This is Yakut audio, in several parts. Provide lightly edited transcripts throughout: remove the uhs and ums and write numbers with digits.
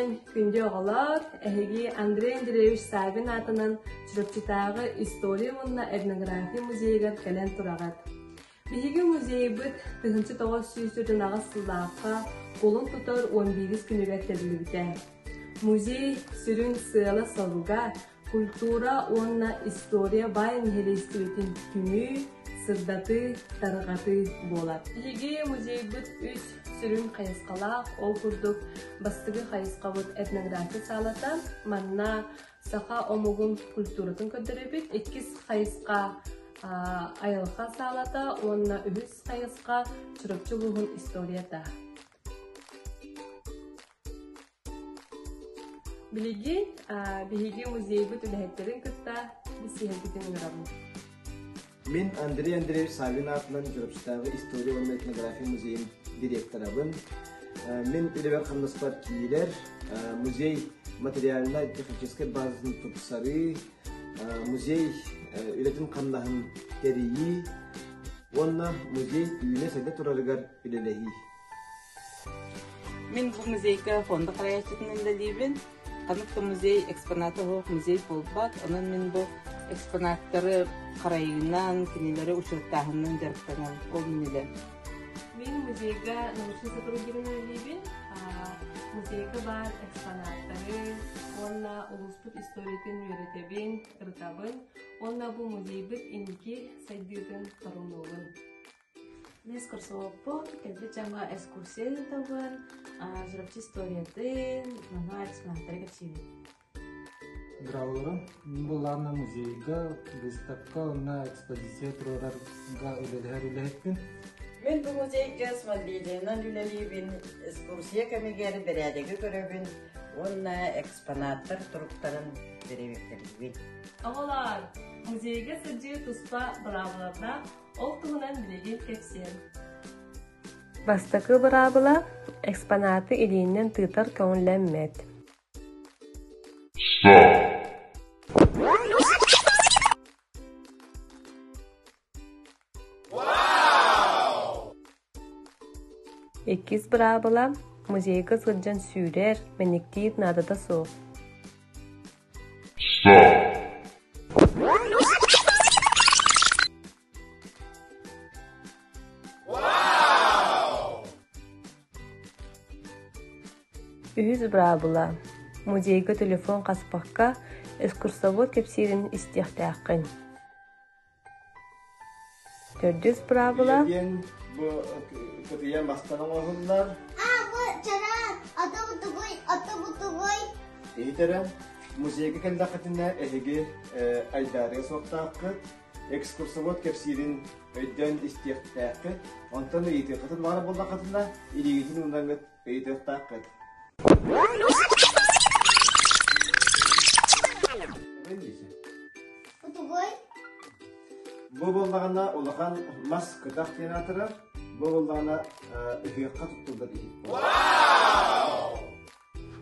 Онон күндү оҕолор, эһиги Андрей Андреевич Савин аатынан Чурапчытааҕы история уонна этнография музейыгар кэлэн тураҕыт. Биһиги музейбыт 1948 сыллаахха кулун тутар 11 күнүгэр тэриллибитэ. Музей сүрүн сыала-соруга культура уонна история баай нэһилиэстибэтин түмүү, сырдатыы, тарҕатыы буолар. Биһиги музейбыт үс сүрүн хайысхалаах, ол курдук бастакы хайысхабыт этнография саалата, манна саха омугун культуратын көрдөрөбүт. Иккис хайысха айылҕа саалата уонна үһүс хайысха Чурапчы улууһун историята. Билигин биһиги музейбыт үлэһиттэрин кытта билсиһэргитин ыҥырабын. Мин Андрей Андреевич Саввин аатынан Чурапчытааҕы история уонна этнография музейын директорабын. Мин үлэбэр хамнаспар киирэр музей материально-техническэй базатын тупсарыы, музей үлэтин хамнаһын тэрийии уонна музей үүнэ-сайда турарыгар үлэлэһии. Мин бу музейга фонда харайааччытынан үлэлиибин. Ханнык да музей экспоната суох музей буолбат. Онон мин бу экспонаттары харайыынан, кинилэри учуоттааһынынан дьарыктанабын. Ол мин үлэм. Мин музейга научнай сотруднигынан үлэлиибин. Музейга баар экспонаттары уонна улууспут историятын үөрэтэбин, ырытабын уонна бу музейбыт инники сайдыытын торумнуубун. Мин экскурсоводпун, кэлбит дьоҥҥо экскурсия ыытабын, Чурапчы историятын, манна экспонаттары кэпсиибин. Здравствуйте. Мин былаана музейга, выставка уонна экспозиция туруорарга үлэлэһэр үлэһиппин. Мин бу музейга смотрителинэн үлэлиибин, экскурсия кэмигэр бэрээдэги көрөбүн уонна экспонаттар туруктарын бэрэбиэркэлиибин. Оҕолоор, музейга сылдьыы туспа быраабылардаах Ол туһунан билигин кэпсиэм. Бастакы быраабыла экспонаты илиинэн тыытар көҥүллэммэт. Иккис быраабыла музейга сылдьан сүүрэр, мэниктиир наадата суох. Үһүс быраабыла: музейга телефон хаспакка, экскурсовод кэпсиирин истиэхтээххин. Төрдүс быраабыла Диэн бу кытыйа мастан оҥоһуллар. Аа, бу чараан, ата бутугуй, ата бутугуй. Иһитэрэ, музейга кэллэххитинэ эһиги айдаарыа суохтааххыт, экскурсовод кэпсиирин өйдөөн истиэхтээххит, онтон ыйытыаххытын баҕар буоллаххытына, илиигитин уунаҥҥыт ыйытыахтааххыт. Бутугуй. Бу буоллаҕына улахан мас кытах диэн аатырар, бу буоллаҕына ыһыахха туттуллар иһит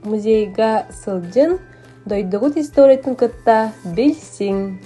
Музейга сылдьын, дойдугут историятын кытта билсиҥ.